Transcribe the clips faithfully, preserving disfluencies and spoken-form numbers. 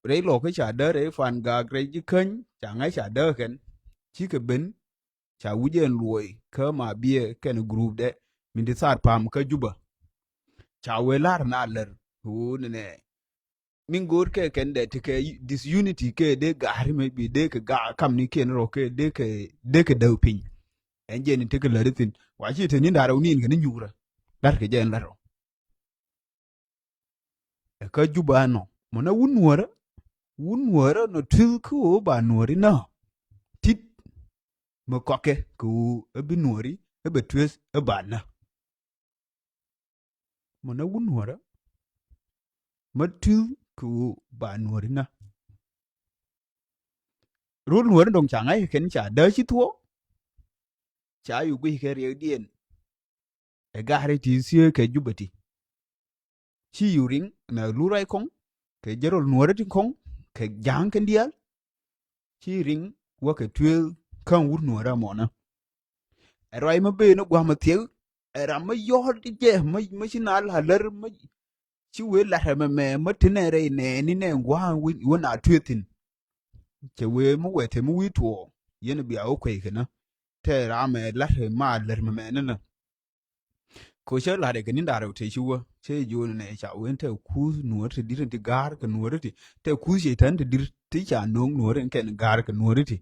rɛy lɔkä ca däk rɛy Pangak rɛy ji̱ käny ca ŋa̱c ca däk kɛn. Cikɛ ben ca wi̱c ɛn luɔi kä Mabiɛ kɛn group dɛ min ti South Palm kä Juba. Ca wee lar na lär ɣöö nɛnɛ min go̱o̱r kɛ kɛn dɛ ti kɛ disunity kɛ dee ga̱a̱ri mɛ bi dee kɛ ga̱a̱ kamnikiɛn rɔ kɛ dee kɛ dee kɛ däk piny. Ɛn jɛn in tekɛ läri thi̱n wa ci te ni da̱rɛ wä ni in kɛ ni nyuurä. La̱rkɛ jɛ ɛn la̱r rɔ. Ɛ kä Juba ɛnɔ mɔ na wun nuɔrä wun nuɔrä nɔ tui̱th kä ɣöö ba nuɔri nä tit. Mɛ kɔkɛ kɛ ɣöö ɛ bi nuɔri ɛ bɛ tui̱th ɛ ba nä. Mɔ na wun nuɔrä mɛ tui̱th kɛ ɣöö ba nuɔri nä. Rol nuɔri dɔ̱ŋ ca ŋa̱c kɛ kɛn ca dääc ci thuɔ̱k. Ca yu guic kɛ riɛkdiɛn. Ɛ ga̱a̱ri ti thiee kɛ Juba ti. Ci yu riŋ na lurɛ kɔŋ kɛ jɛ rol nuɔrä ti kɔŋ kɛ ja̱a̱ŋ kɛn diaal. Ci riŋ wä kɛ tueeth käŋ wur nuɔrä mɔnä. Ɛ ruac mä ben ni gua̱a̱m a thiek ɛ ram mä yɔ̱ɔ̱r jɛ mä ci na la lär mä ci wee la̱t ɛmɛ mɛ mä ti nɛ rɛy nɛɛni nɛ gua̱a̱m wä na tueeth thi̱n. Cɛ wee mi wɛt te mi wi̱i̱ tuɔɔk yɛn bia wä kuɛy kɛ nä. Tɛ ram ɛ la̱t ɛ ma lär mɛ mɛ nä nä. Ko cä la̱t ɛ kɛ ni̱n da̱rɛ wä te ci wä cɛ jo̱o̱n nɛ ca wen tɛ kuuth nuɔ̱ɔ̱r ti di̱t ti ga̱a̱r kɛ nuɔ̱ɔ̱r ti tɛ kuuth cɛ tän ti di̱t ti ca no̱o̱ŋ nuɔ̱ɔ̱r in kɛn ga̱a̱r kɛ nuɔ̱ɔ̱r ti.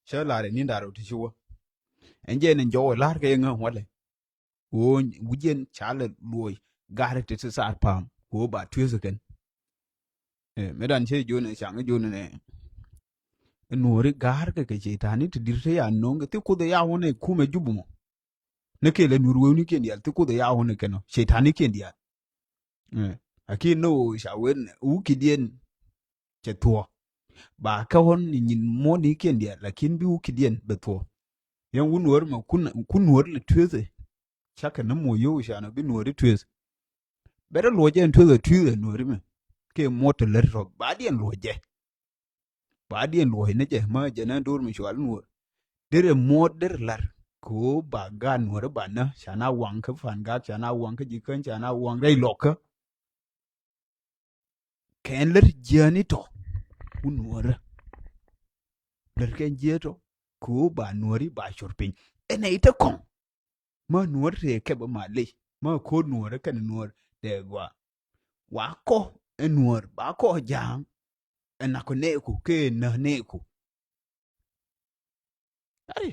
Cä la̱t ɛ ni̱n da̱rɛ wä te ci wä. Ɛn jɛ ni jɔw ɛ la̱r kɛ yɛ ŋä wälɛ. Ɣöö wi̱cdiɛn ca lɛ luɔ̱c ga̱a̱r ti ti South Palm ɣöö ba tueeth kɛn. Ɛ mëë dan cɛ jo̱o̱n ɛ caŋ jo̱o̱n ɛ nuɔ̱ɔ̱ri ga̱a̱r kɛ kɛ cɛ ta̱a̱ni ti di̱t ti ya no̱o̱ŋ kɛ thi kuoth ɛ ya wun ɛ kumɛ Jubɛ mɔ. Ni kɛ lɛ nuɔ̱ɔ̱r wewnikiɛn diaal thi kuoth ɛ ya wun ɛ kɛn ɔ cɛ ta̱a̱nikiɛn diaal. Ɛ aki ni ɣöö ca wen wukidiɛn cɛ thuɔ̱ɔ̱. Ba kä ɣɔn ni nyin muɔ̱ɔ̱nikiɛn diaal lakin bi wukidiɛn bɛ thuɔ̱ɔ̱. Yɛn wun nuɔ̱ɔ̱r mɛ kun nuɔ̱ɔ̱r lɛ tueethɛ. Cakɛ ni muɔ̱ɔ̱r yio̱w ca nɔ bi nuɔ̱ɔ̱ri tueeth. Bɛ rɛ luɔ̱c jɛ ɛn tueethɛ tueethɛ nuɔ̱ɔ̱ri mɛ kɛ muɔ̱ɔ̱r te lät rɔ ba diɛn luɔ̱c jɛ. Ba diɛn luɔ̱c ni jɛ mä jɛ ni do̱r mi cual nuɔ̱ɔ̱r. Derɛ muɔ̱ɔ̱r derɛ la̱r kɛ ɣöö ba gaat nuɔ̱ɔ̱ri ba nä ca na waŋ kä Pangak ca na waŋ kä Jikäny ca na waŋ rɛy lɔkä. Kɛn lät jiääni tɔ wun nuɔ̱ɔ̱rä. Lät kɛn jiääni tɔ kɛ ɣöö ba nuɔ̱ɔ̱ri ba cor piny. Ɛn ɛ i̱ te kɔŋ. Mä nuɔ̱ɔ̱r tëë kɛp ɛ ma lec mä ko̱o̱t nuɔ̱ɔ̱rä kɛn nuɔ̱ɔ̱r dee gɔaa. Wa kɔ ɛ nuɔ̱ɔ̱r ba kɔ ja̱a̱ŋ. Ɛ nak kɔ nɛɛku kɛ ɛ näk nɛɛku. Ai.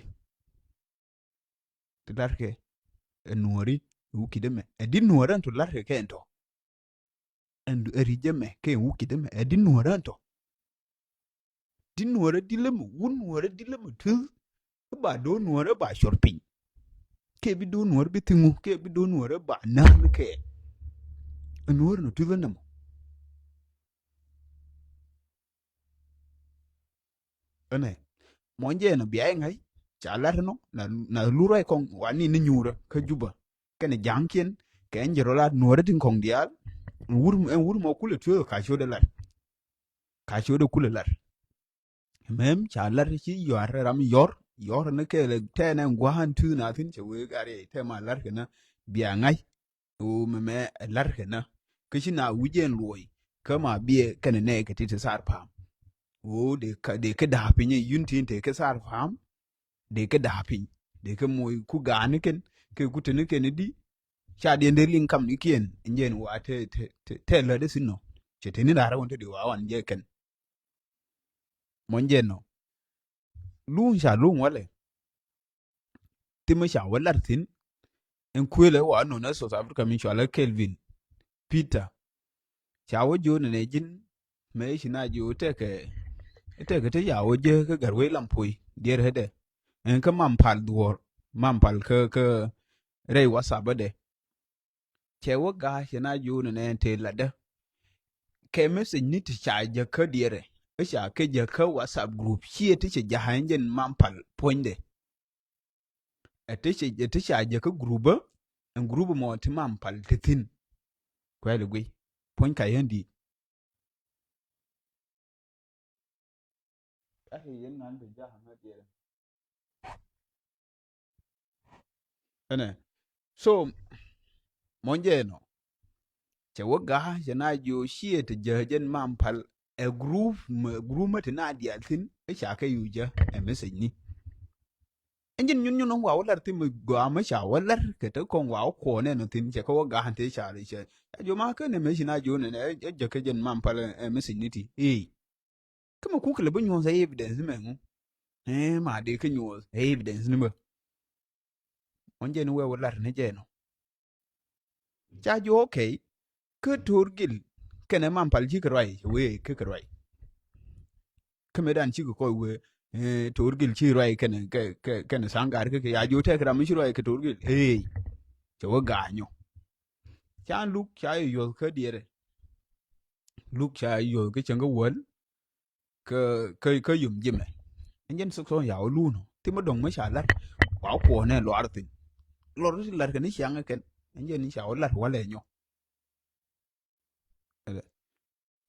Ti la̱rkɛ ɛ nuɔ̱ɔ̱ri ɛ wukit ɛmɛ ɛ di̱t nuɔ̱ɔ̱rä ɛn tɔ la̱rkɛ kɛ ɛn tɔ. Ɛn ɛ ri̱c ɛmɛ kɛ ɛ wukit ɛmɛ ɛ di̱t nuɔ̱ɔ̱rä ɛn tɔ. Di̱t nuɔ̱ɔ̱rä di̱t lä mɛ wun nuɔ̱ɔ̱rä di̱t lä mɛ tueeth. Ɛ ba do̱r nuɔ̱ɔ̱rä ba cuɔr piny. Kɛ bi do̱r nuɔ̱ɔ̱rä bi thiŋu kɛ bi do̱r nuɔ̱ɔ̱rä ba näk ni kɛ. Ɛ nuɔ̱ɔ̱rä nɔ tueeth ɛ nɛmɔ. Ɛnɛ muɔ̱ny jɛ ɛn ɔ bia i̱ ŋa̱c ca lat ɛnɔ na lur ruac kɔŋ wa ni ni nyuurä kä Jubä kɛnɛ ja̱a̱ŋkiɛn kɛ ɛn jɛ rɔ lat nuɔ̱ɔ̱rä tin kɔŋ diaal. Ɛn wur ɛn wur mɔ kulɛ tueeth ɔ ka ciötdɛ lat. Ka ciötdɛ kulɛ lat. Mɛm ca lat ci yɔ̱a̱r ram yɔ̱r yɔ̱r ni kɛɛl tɛɛnɛ ɛn gua̱a̱n tueeth na thi̱n cɛ wee gari tɛ ma lat kɛ na bia ŋa̱c. Ɣöö mɛmɛ ɛ la̱rkɛ nä kä ci na wi̱c ɛn luɔ̱c kä ma biɛ kɛnɛ nɛɛkɛ ti ti South Palm. Ɣöö dee kä dee kä da̱a̱ piny ɛ yun tin te kä South Palm. Dee kä da̱a̱ piny dee kä moc ku ga̱a̱ni kɛn kɛ ku teni kɛn di. Ca diɛn dee liŋ kamnikiɛn in jɛn wa te te te te lätdä thi̱n nɔ. Cɛ teni da̱a̱r ɣän te di wa wan jɛ kɛn. Mɔny jɛ nɔ luŋ ca luŋ walɛ. Thimɛ ca wä lat thi̱n. Ɛn kuëlɛ wa nɔnɛ South Africa mi cɔalɛ Kelvin Peter. Ca wä jiö nɛnɛ ji̱n mëë ci na jiö tɛkɛ tɛkɛ te ca wä jiö kä gɛr wee lam puɔy diɛɛr ɣädɛ. Ɛn kä mam pal dhuɔ̱ɔ̱r mam pal kä kä rɛy WhatsApp ɣädɛ. Cɛ wä ga̱a̱c cɛ na jiöönɛ nɛ ɛn tëë latdä. Kɛ message ni ti ca jäkä diɛrɛ ɛ ca kɛ jäkä WhatsApp group ciɛ ti cɛ ja̱a̱c ɛn jɛn mam pal puɔ̱nydɛ. Ɛ ti cɛ ɛ ti ca jäkä group ɛ ɛn group mɔ ti mam pal ti thi̱n. Kuɛl i̱ guiy puɔ̱ny ka yäŋ di̱i̱t. Ɛnɛ so mɔnyɛ nɔ cɛ wä ga̱a̱ cɛ na jiö ciɛ ti jä̱ jɛn mam pal ɛ group mɛ, group mɛ ti na diaal thi̱n, ɛ ca kɛ yu jɛ ɛ message ni. Ɛn jɛn nyun nyun ɔŋ wa wä lar thi̱n mɛ gɔaa mɛ ca wä lar kɛ te kɔŋ wa wä kuɔnɛ nɔ thi̱n cɛ kɛ wä ga̱a̱n te ca ri cɛ. Ca jiɔ ma kä nɛ mɛ ci na jiɔ nɛ nɛ ɛ jɛ kɛ jɛn mam pal ɛ message ni ti. Ëë. Kä mɛ kuk kɛ lɛ bi nyuɔ̱th ɛ evidence mɛ ŋu. Ëë ma dee kä nyuɔ̱th ɛ evidence ni mɛ. Ɣän jɛn wee wä lar ni jɛn ɔ. Ca jiɔ okay. Kä To̱r Gil kɛnɛ Mampal cikɛ ruac, cɛ wee kɛ kɛ ruac. Kä mëë dan cikɛ kɔc wee, eh, To̱r Gil ci ruac kɛnɛ, kɛ, kɛ, kɛnɛ Thaŋ Gaar kä kɛ, ya jiɔ tɛk ram mi ci ruac kɛ To̱r Gil. Hey. Cɛ wee ga̱a̱c nyɔ. Ca Luk ca yuɔth kä diɛɛrɛ. Luk ca yuɔth kä cäŋ kä wäl. Kä, kä, kä yom jimɛ. Ɛn jɛn sɔk sɔk ya wä luunɔ. Ti mɛ dɔŋ mɛ ca lar. Wa kuɔnɛ luar thi̱n. Lɔr ti lar kɛ ni ciaŋ kɛn. Ɛn jɛn ca wä lar walɛ nyɔ. Ɛlɛ.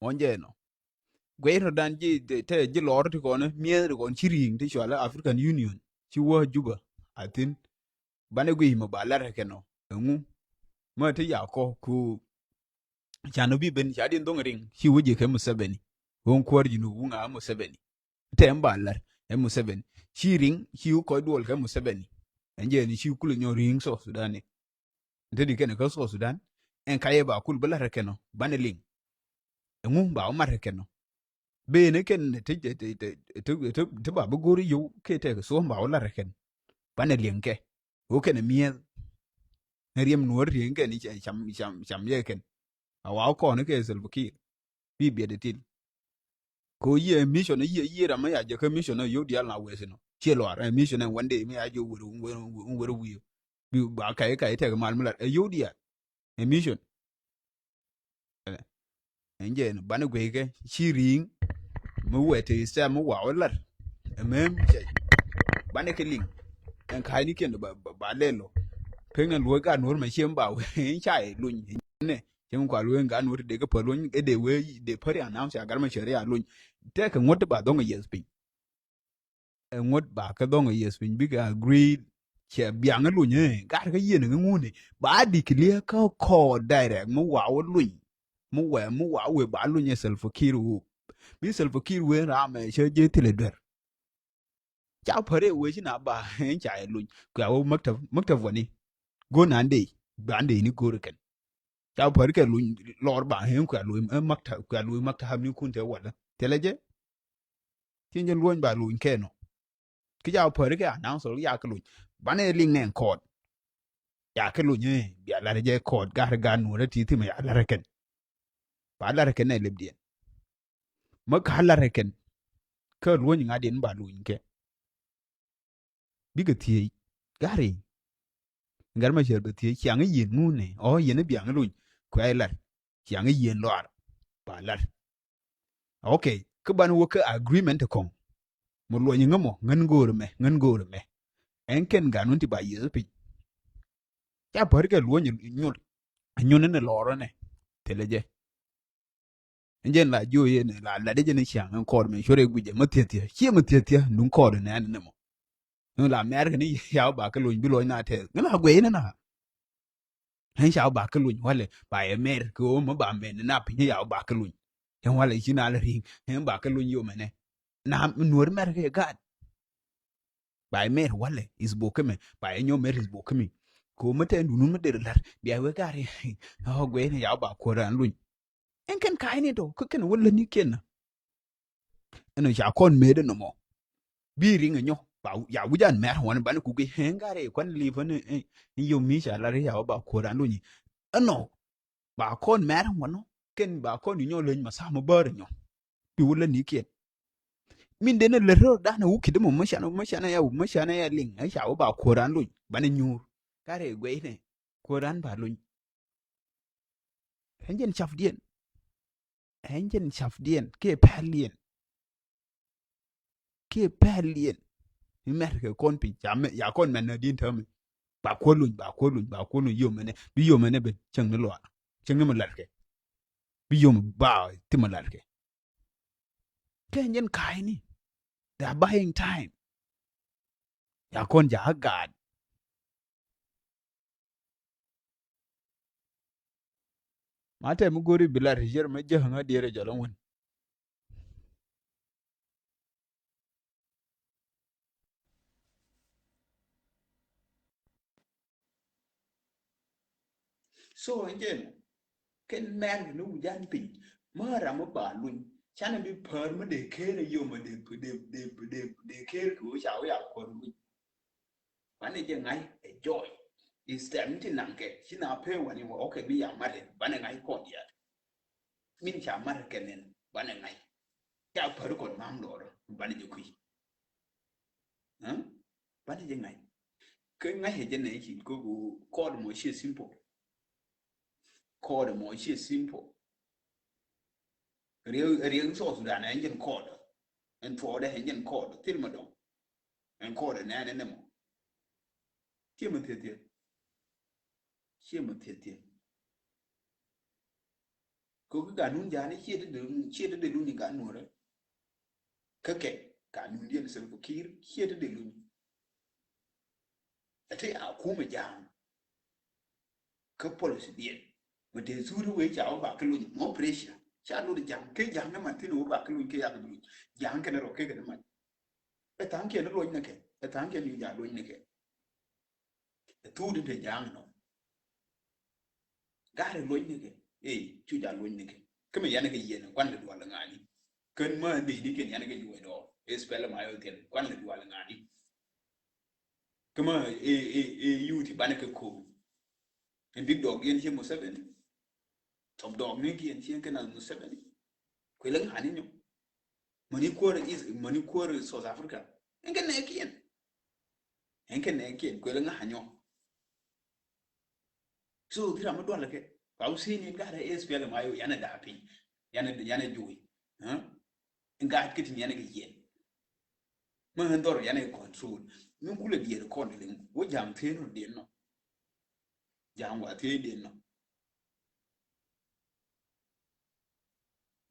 Ɣän jɛn ɔ. Guɛy rɔ dan ji̱ te, te ji̱ lɔr ti kɔn, mi̱eth ti kɔn ci ri̱i̱ŋ ti cɔal African Union. Ci wä Juba. A thi̱n. Banɛ guiy mɛ ba lar kɛn ɔ. Ɛŋu. Mɛ ti ya kɔ ku. Can ɔ bi ben ca diɛn dhoŋ riŋ ci wä jiɛ kɛ Museveni. Ɣän kuäär ji̱ nu wuŋ a Museveni. Tɛ ɛn ba lar ɛ Museveni. Ci riŋ ci wä kɔc duɔl kɛ Museveni. Ɛn jɛ ni ci kulɛ nyɔ riŋ South Sudan ni. Te di kɛn kä South Sudan. Ɛn ka yɛ ba kul bä lar kɛn ɔ banɛ liŋ. Ɛŋu ba wä mar kɛn ɔ. Bee ni kɛn te, te, te ba bi go̱ri yow kɛ tɛk thuɔ̱m ba wä lar kɛn. Banɛ liŋ kɛ. Ɣöö kɛn ɛ mi̱eth. Ɛ riɛm nuɔ̱ɔ̱r riɛŋ kɛn i̱ cam, cam, cam yɛ kɛn. A wa wä kɔn kɛ Salva Kiir. Bi biɛt itil. Ko yiëë mission, yiëë, yiëë ram mi ya jɛ kä mission, yio̱w diaal na wee thin ɔ. Ciɛ luaar, ɛ mission ɛ one day mi ya jɛ wer, wer, wer wi̱i̱. Bi ba ka̱c, ka̱c tɛk mal mi lat, ɛ yio̱w diaal. Ɛ mission. Ɛn jɛ ni banɛ gueykɛ ci ri̱i̱ŋ mi wɛ te step mi wa wä lat. Ɛ mem cɛ banɛ kɛ liŋ. Ɛn ka̱a̱cnikiɛn ba, ba, ba lɛl lɔ. Pek na luɔ̱c gaat nuɔ̱r mɛ ciɛ mi ba wee ca yɛ luny. Nɛ cɛ mi kua luɔ̱c gaat nuɔ̱r ti dee kä päl luny ɛ dee wee dee päri announce a gat mɛ cɛ ri a luny. Tɛkɛ ŋuɔ̱t ti ba dhɔŋ ɛ yieth piny. Ɛ ŋuɔ̱t ba kä dhɔŋ ɛ yieth piny bikɛ agree. Cɛ biaŋ ɛ luny ɛ gat kä yieen ɛ ŋuni ba declare kä kɔɔt direct mi wa wä luny. Mi wɛ mi wa wee ba luny ɛ Salva Kiir wuk. Bi Salva Kiir wee ram ɛ cä jee thilɛ duer. Ca päri wee ci na ba ɛn ca yɛ luny kua wä maktab, maktab wani. Go̱o̱r na ndey ba ndey ni go̱o̱r kɛn. Ca päri kɛ luny lɔr ba ɛn kua luny, ɛn maktab, kua luny maktab ni kun te wala thilɛ jɛ. Tin jɛ luny ba luny kɛ nɔ. Ki ca päri kɛ announce ya kɛ luny. Banɛ liŋ nɛn kɔɔt. Ya kɛ luny ɛ bia lar jɛ kɔɔt gar gar nuɔrɛ ti thimɛ ya lar kɛn. Ba lar kɛn nɛ lep diɛn. Mä ka lar kɛn. Kä luny ŋa̱diɛn ba luny kɛ. Bikɛ thiec gari. Gat mɛ cɛr bɛ thiec ciaŋ i̱ yieen ŋuni ɔ yieen i̱ biaŋ i̱ luny. Kuɛ i̱ lar ciaŋ i̱ yieen lɔar ba lar. Ok. Kä ban wä kä agreement ti kɔŋ. Mɛ luɔny ŋä mɔ ŋän go̱o̱r mɛ ŋän go̱o̱r mɛ. Ɛn kɛn gan wun ti ba yieth piny. Ca päri kɛ luɔny nyul. Nyul ni lɔɔr ni thilɛ jɛ. Ɛn jɛn la jiö yɛn la lat jɛ ni ciaŋ ɛn kɔɔr mɛ cuɔr ɛ guic jɛ mä thieth thieth ciɛ mä thieth thieth nuŋ kɔɔr nɛɛn ni mɔ. Nuŋ la mɛr kɛ ni ya wä ba kɛ lony bi lony na tɛth ŋä la guɛy ni na. Ɛn ca wä ba kɛ lony walɛ ba yɛ mɛr kɛ ɣöö mä ba mɛn ni na piny ya wä ba kɛ lony. Ɛn walɛ ci na lɛ ri̱ŋ ɛn ba kɛ lony yomɛnɛ. Na nuɔr mɛr kɛ gaat. Ba yɛ mɛr walɛ is bok kɛ mɛ ba yɛ nyɔ mɛr is bok kɛ mi. Kɛ ɣöö mä tɛn dunun mä der lar bia wee gaat ri. Ɣä guɛy ni ya wä ba kuɔr an lony. Ɛn kɛn ka̱a̱cni tɔ kä kɛn wä lätnikiɛn. Ɛn ɔ ca kɔn mëëdɛ nɔmɔ. Bi riŋ ɛ nyɔ ba ya wi̱c an mɛr ɣɔn banɛ kuk i̱ ɛn gat rɛy kuan li̱p ɣän i̱ yom mi ca lar i̱ ya wä ba kuɔr an luny. Ɛn ɔ ba kɔn mɛr ɣɔn ɔ kɛn ba kɔn i̱ nyɔ leny ma tha̱a̱m ɔ bäär ɛ nyɔ. Bi wä lätnikiɛn. Min den ɛ lät rɔ dan ɛ wä ki̱t mɔ mä canɛ, mä canɛ ya wä mä canɛ ya liŋ ɛ ca wä ba kuɔr an luny banɛ nyuur. Gat rɛy guɛcnɛ kuɔr an ba luny. Ɛn jɛn capdiɛn. Ɛn jɛn capdiɛn kiɛ pɛ̈ldiɛn. Kiɛ pɛ̈ldiɛn. Mi mɛr kɛ kɔn piny ca mɛ ya kɔn mɛn na di̱n täämɛ. Ba kuɔl luny ba kuɔl luny ba kuɔl luny yom ɛnɛ bi yom ɛnɛ ben cäŋ ni luaar cäŋ ni mi latkɛ. Bi yom ba ti mi latkɛ. Kɛ ɛn jɛn ka̱a̱cni. They are buying time. Ya kɔn jakä gaat. Ma tɛm mi go̱ri bi lar ti cier mɛ jäk ŋä diɛɛr ɛ jɔl ɛŋuän. So ɛn jɛn kɛn mɛr ni wi̱c jan piny. Mä ram mi ba luny canɛ bi pär mi dee ker yom mi dee dee dee dee dee ker kɛ wä ca wä ya kuɔr wi̱c. Banɛ jɛ ŋa̱c ɛ joy. Instead mi ti naŋ kɛ ci na pee wani wä ɔkɛ bi ya mat ɛ banɛ ŋa̱c kɔn diaal. Min ca mat kɛ nɛn banɛ ŋa̱c. Ca pär kɔn ma̱a̱ŋ lɔɔrä banɛ jɛ kui̱. Banɛ jɛ ŋa̱c. Kä ŋa̱c ɛ jɛ nɛ ci kɔk kɔɔd mɔ ciɛ simple. Kɔɔd mɔ ciɛ simple. Riek riek South Sudan ɛ jɛn kɔɔd. Ɛn tuɔɔdɛ ɛ jɛn kɔɔd thil ma dɔŋ. Ɛn kɔɔdɛ nɛɛnɛ nɛ mɔ. Ciɛ mɛ thieth thieth. Ciɛ mɛ thieth thieth. Kɛ kä ganun ja̱a̱ni ciɛ ti dee luni ciɛ ti dee luni ganun rɛ. Kä kɛ ganun diɛn Salva Kiir ciɛ ti dee luni. Ɛ ti a kumɛ ja̱a̱n. Kä policy diɛn mɛ te thuri wee ca wä ba kä luni mɔ pressure ca luni ja̱a̱n kɛ ja̱a̱n ni man thin wä ba kä luni kɛ yak bi luni ja̱a̱n kɛ ni rɔ kɛ kɛ ni man. Ɛ tha̱a̱ŋ kiɛn ni luɔ̱c ni kɛ ɛ tha̱a̱ŋ kiɛn ni ja̱a̱n luɔ̱c ni kɛ. Ɛ thuk tin te ja̱a̱ŋ nɔ. Ga̱ri luɔ̱c ni kɛ ɛ cu ja̱a̱n luɔ̱c ni kɛ. Kä mi yan kɛ yɛn kuan lɛ dual ŋa̱ni. Kän mä dee ni kɛn yan kɛ juɔc dɔɔr ɛ spɛl ma yɔ kɛn kuan lɛ dual ŋa̱ni. Kä mä ɛ ɛ ɛ yuti banɛ kɛ ko̱o̱m. Ɛn bik dɔɔk yɛn ciɛ Museveni. Tɔp dɔɔk ni kiɛn ciɛ kɛ na Museveni. Kuɛ lɛ ŋa̱ni nyɔ. Mäni kuäär is mäni kuäär South Africa. Ɛn kɛ nɛɛkiɛn. Ɛn kɛ nɛɛkiɛn kuɛ lɛ ŋa̱ anyɔ. So thira mi dual kɛ ba wä sini gat ɛ S P L M I O yanɛ daa piny. Yanɛ yanɛ juwi. Ɛn gat kɛ tin yanɛ kɛ yɛn. Mɛ ɛn dhɔr yanɛ control. Mi kulɛ diɛɛr kɔn liŋ wä ja̱a̱ŋ thiee nɔ diɛn nɔ. Ja̱a̱ŋ wa thiee diɛn nɔ.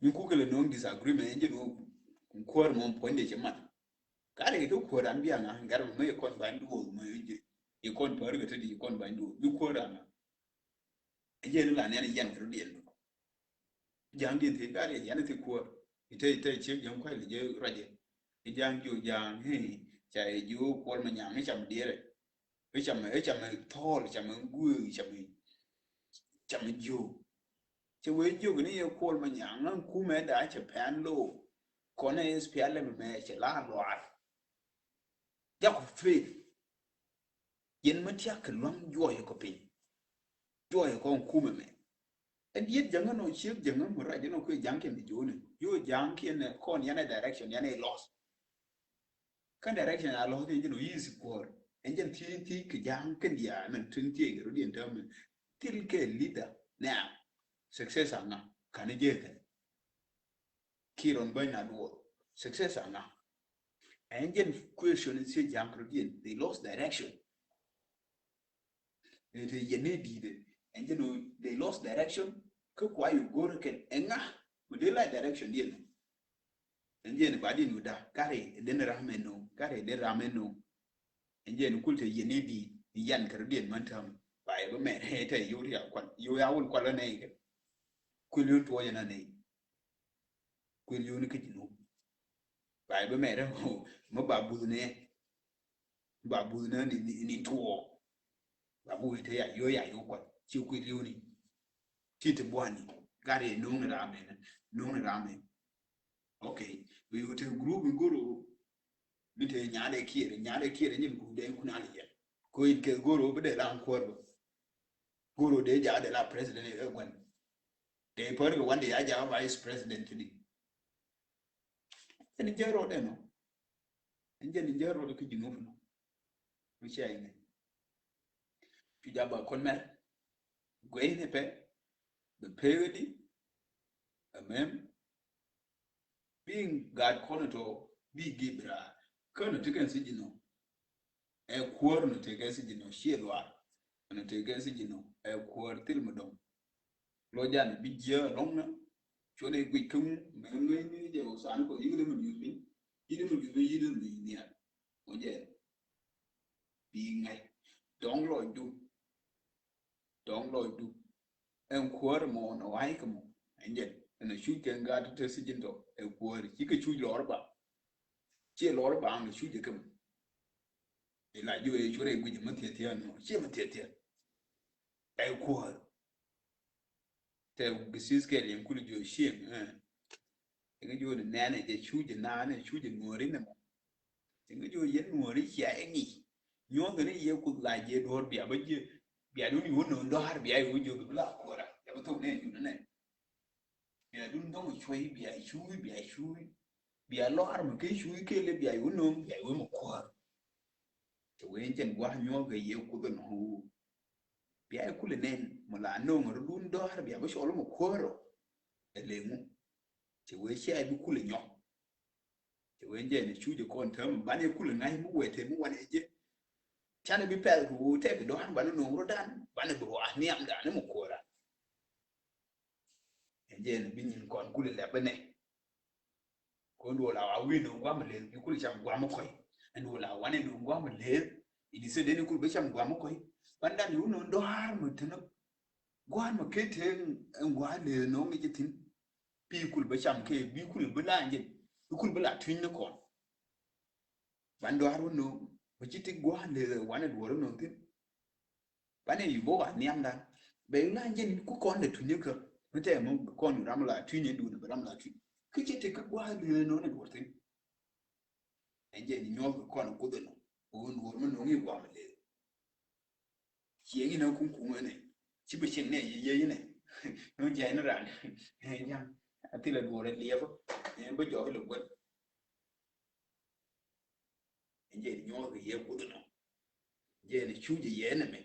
Min kukɛ lɛ no̱o̱ŋ disagreement ɛn jɛ no̱o̱ŋ kuäär mɔ puɔ̱nydɛ cɛ mat. Ka rɛ kɛ kuäär an bia ŋa gat mɛ mɛ yɛ kɔn ba̱ny duɔth mɛ yɛ kɔn pär kɛ te di yɛ kɔn ba̱ny duɔth bi kuäär an ŋa. Ɛ jɛ ni la nɛn yɛn kɛ rɔ diɛn. Ja̱a̱ŋ diɛn thiee ka rɛ yɛn thiee kuäär. Itɛ itɛ ciek ja̱a̱ŋ kuay lɛ jɛ rɔ jɛ. Ija̱a̱ŋ jiök ja̱a̱ŋ hii ca yɛ jiök kuɔl mɛ nyaŋ icam diɛrɛ. Icam icam thɔɔl icam guëë icam icam jiök. Cɛ wee jiök ni yɛ kuɔl mɛ nyaŋ ŋa̱ŋ kumɛ da̱a̱ cɛ pɛn lo̱o̱. Kɔnɛ S P L M mɛ cɛ la luaar. Jakɔ faith. Yɛn mɛ tiak kɛ luaŋ juɔyɛ kɔ piny. Juɔyɛ kɔ kumɛ mɛ. Ɛ diet jaŋä nɔ ciek jaŋä mɛ ruac jɛ nɔ kuɛ jaŋ kɛn di jo̱o̱ni. Yo jaŋ kiɛn kɔn yanɛ direction yanɛ loss. Kä direction a loss ni jɛ nɔ yi si kuɔr. Ɛn jɛn thiec thiec kɛ jaŋ kɛn dia mɛn tin thiec kɛ rɔ diɛn täämɛ. Thil kɛ leader now. Success a ŋa kanɛ jɛ kɛn. Kiron bäny na duɔth. Success a ŋa. Ɛn jɛn question in thiec jaŋ kɛ rɔ diɛn. They lost direction. Ɛ te yɛn ni di̱i̱t ɛ ɛn jɛ no they lost direction. Kä kua yu go̱r kɛn ɛ ŋa mi dee la direction diɛn. Ɛn jɛ ni ba diɛn yu da kari den ram ɛn no kari den ram ɛn no. Ɛn jɛ ni kul te yɛn ni di̱i̱t ni yan kari diɛn man tam ba yɛ bä mɛr ɛ te yu ria kual yu ya wul kual nɛ ikɛ. Kul yu tuɔ yɛn a nɛ. Kuil yuni kä Jinub. Ba i̱ bä mɛrɛ mɛ ba buth ni. Ba buth ni ni ni tuɔ. Ba buth te ya yo ya yo kwa. Ci kuil yuni. Ci te buani. Gari nung ni rame. Nung ni rame. Okay. Bi yu te group ni guru. Mi te nyade kiere nyade kiere nyin group de kuna ni ya. Ko in ke guru bi de lan kuor. Guru de ja de la president e gwan. Te pär kɛ wan de ya ja vice president ni. Ɛn jɛ rɔɔdɛ nɔ. Ɛn jɛ ni jɛ rɔɔdɛ kä Jinub nɔ. Mi cia inɛ. Cu ja ba kɔn mɛr. Guɛ inɛ pɛ. Bɛ pee di. Amɛm. Biŋ gat kɔn tɔ bi gibra. Kän ti kɛn si Jinub. Ɛ kuäär nɔ tëë kɛ si Jinub ciɛ luaar. Nɔ tëë kɛ si Jinub ɛ kuäär thil mi dɔŋ. Lɔ jan bi jiɛ lɔŋ na. Cuɔt ɛ guic kä ŋu mɛ ŋuɛny ni jɛ wä sani kɔ yik ni mi nyuth piny. Yik ni mi nyuth piny yik ni mi nyuth nial. Mɔ jɛ bi ŋa̱c dɔŋ lɔcdu. Dɔŋ lɔcdu. Ɛn kuäär mɔ nɔ wa̱i̱ kɛ mɔ ɛn jɛn ɛn ɛ cuc kɛ ŋa̱t te si Jinub tɔ ɛ kuäär ci kɛ cuc lɔr ba. Ciɛ lɔr ba ɛn ɛ cuc kɛ mɔ. Ila jiwe cuɔr ɛ guic mɛ thieth thieth nɔ ciɛ mɛ thieth thieth. Ɛ kuäär. Tɛ gisi̱th kɛl yɛn kul jiö cieŋ. Ɛ ŋä jiö ni nɛnɛ jɛ cu jɛ naanɛ cu jɛ nuɔri nɛ mɔ. Ɛ ŋä jiö yɛn nuɔri cia ɛ ŋi̱i̱c. Nyuɔ̱th ni yɛ kuth la jiɛ duɔ̱ɔ̱r bia bä jiɛ. Bia dun iwä no̱o̱ŋ dɔ̱a̱r bia iwä jiö bi la kuɔra. Jɛ bä thok nɛ jun nɛ. Bia dun dɔ̱ŋ cuɔy bia cuy bia cuy. Bia lɔr mi ke cuy kele bia iwä no̱o̱ŋ bia iwä mi kuɔr. Cɛ wen cɛn gua̱a̱ nyuɔ̱ɔ̱k kɛ yɛ kuth nɔ. Bia ikulɛ nɛn mɔ la no̱o̱ŋ rɔ dun dɔ̱a̱r bia bä cɔl mi kuɔr rɔ. Ɛ leŋu. Cɛ wen cɛ bi kulɛ nyɔk. Cɛ wen jɛ ni cu jɛ kɔn tääm banɛ kulɛ ŋa̱c mi wɛ tɛ mi wanɛ jɛ. Canɛ bi pɛl ru tɛ bi dɔ̱a̱r banɛ no̱o̱ŋ rɔ dan banɛ bi wa niam dan mi kuɔra. Ɛn jɛ ni bi nyin kɔn kulɛ lɛ bä nɛ. Kɔn duɔl a wa wi̱i̱ no̱o̱ŋ gua̱a̱m lëël bi kul cam gua̱a̱m kɔy. Ɛn duɔl a wanɛ no̱o̱ŋ gua̱a̱m lëël. Ini sɛ deni kul bä cam gua̱a̱m kɔy. Ban dan iwä no̱o̱ŋ dɔ̱a̱r mɛ tɛn. Gua̱a̱r mɛ ke te ɛn gua̱a̱r lëël no̱o̱ŋ i̱ jɛ thi̱n. Bi kul bä cam kɛ bi kul bä la jɛ. Bi kul bä la tui̱ny ni kɔn. Ban dɔ̱a̱r wä no̱o̱ŋ bä ci ti gua̱a̱r lëël wanɛ duɔr wä no̱o̱ŋ thi̱n. Banɛ yu bä wa nhiamdan. Bɛ la jɛn ku kɔn lɛ tunyä kä mi tɛ mɔ kɔn ram la tunyä dun bɛ ram la tuny. Kä cɛ te kä gua̱a̱ lëë nɔ ni duɔr thin. Ɛn jɛ ni nyuɔth kɛ kɔn kuth ɛnɔ. Wun duɔr mi no̱ŋ i̱ gua̱a̱ mi lëë. Ciɛ ŋinɛ kuŋ kuŋ ɛnɛ. Ci bɛ cieŋ nɛ yɛ yɛ yinɛ. Nɔ jɛ ni ran. Ɛn jɛ a thilɛ duɔr ɛ liɛpä. Ɛn bä jɔk ilɛ guɛn. Ɛn jɛ ni nyuɔth kɛ yɛ kuth ɛnɔ. Jɛ ni cu jɛ yɛ nɛ mɛ.